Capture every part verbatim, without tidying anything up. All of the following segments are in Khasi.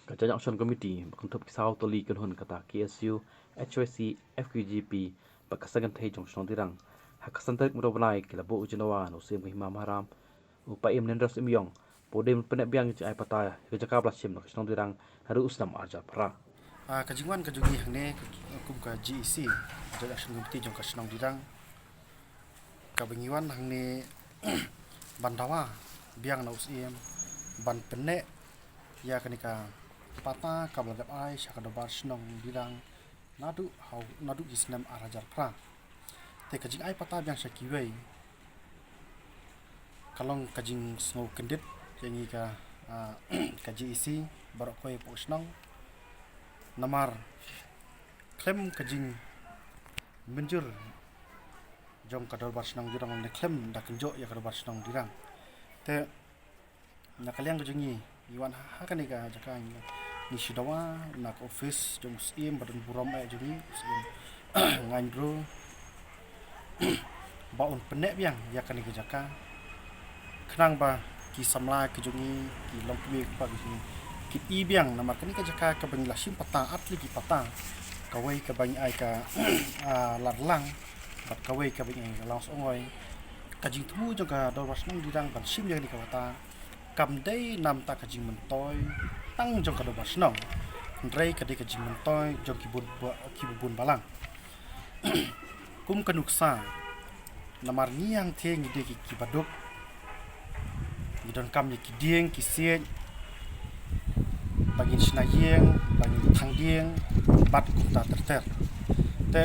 Ka Joint Action Committee ba kynthup ki saw tylli ki kynhun kata K S U, H Y C, F K J P bad ka Seng Kynthei jong ka shnong Dirang, ha ka san tarik mynta u bnai ki la buh ka jingdawa na u Syiem ka Hima Maharam, u Paiem Nendra Syiemiong, ba u dei ban pynneh biang ïa ka jingai patta ïa ka jaka ba la shim na ka shnong Dirang naduh u snem ar hajar phra. Ah, ka jingwan ka jong ngi hangne ka, kum ka J A C, Joint Action Committee jong ka shnong Dirang, kaba ngi wan hangne ban dawa biang na u Syiem ban pynneh ïa kane ka patta kaba la dep ai sha ka Dorbar Shnong Dirang naduh haw, naduh ki snem ar hajar phra. Te ka jingai patta biang sha kiwei ka long ka jingsngew kyndit ïa ngi ka, ah, ka J A C baroh kawei hapoh shnong. Namar khlem ka jingmynjur jong ka Dorbar Shnong Dirang ne khlem da kynjoh ïa ka Dorbar Shnong Dirang. Te na ka liang ka jong ngi, ngi wan ha, ha kane ka jaka ngi, ngi shu dawa na ka office jong u Syiem ba don burom eh jong ngi, u Syiem Ngaiñbru, ba un pynneh biang ïa kane ka jaka. Khnang ba ki samla ki jong ngi, ki longkmie kpa ki jong ngi, kin i biang namar kane ka jaka kaba ngi la shim patta, ar tylli ki patta. Kawei kaba ngi ai ka, ah, Ladlang, bad kawei kaba ngi ai ka Langsongoi. Ka jingthmu jong ka Dorbar Shnong Dirang ban shim ïa kane ka patta kam dei namar ka jingmyntoi tang jong ka Dorbar Shnong, hynrei ka dei ka jingmyntoi jong ki bun ba, ki bun balang. Kum ka nuksa, namar ngi hangtei ngi dei ki, kiba duk, ngi donkam ïa ki dieng ki siej ba ngin shna ïing, ba ngin thang dieng, bad kumta ter ter. Te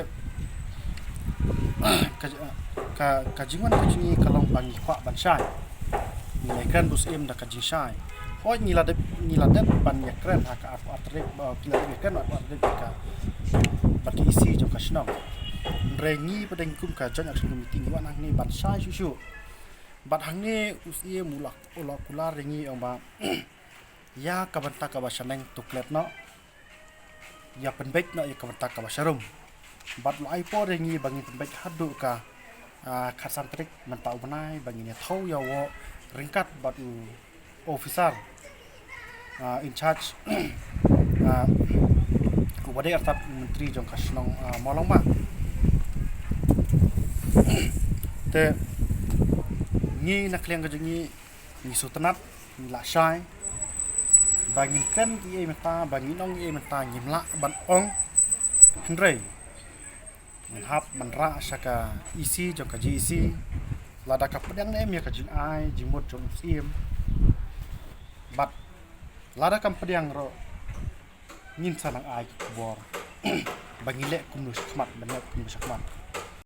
ka, ka, ka jingwan ka jong ngi ka long ba ngi kwah ban shai. Ngi la ïakren bad u Syiem da ka jingshai. Hooid ngi la dep, ngi la dep ban ïakren ha ka arphew ar tarik, ba ki la dep ïakren ha ka arphew ar tarik bad ka, bad ka E C jong ka shnong. Hynrei ngi pat kum ka Joint Action Committee ngi wan hangne ban shai shuh shuh. Bad hangne u Syiem u la, u la kular ïa ngi ong ba ïa ka bynta kaba shaneng to klet noh, ïa pynbeit noh ïa ka bynta kaba sharum. Bad u la ai por ïa ngi ba ngin pynbeit haduh ka, ah, khatsan tarik mynta u bnai ba ngin ïa thew ïa u ryngkat bad u officer, ah, in charge, ah, uba dei artat myntri jong ka shnong, ah, Mawlangma. Te ngi na ka liang ka jong ngi, ngi sngewtynnat, ngi la shai ba ngin kren ïa mynta, ba ngin ong ïa mynta, ngim lah ban ong. Hynrei ngin hap ban rah sha ka E C jong ka J A C, lada ka pdiang ne em ïa ka jingai jingmut jong u Syiem. Bad lada kam pdiang ruh, ngin sa nang ai ka khubor ba ngin leh kumno shakhmat, ban leh kumno shakhmat.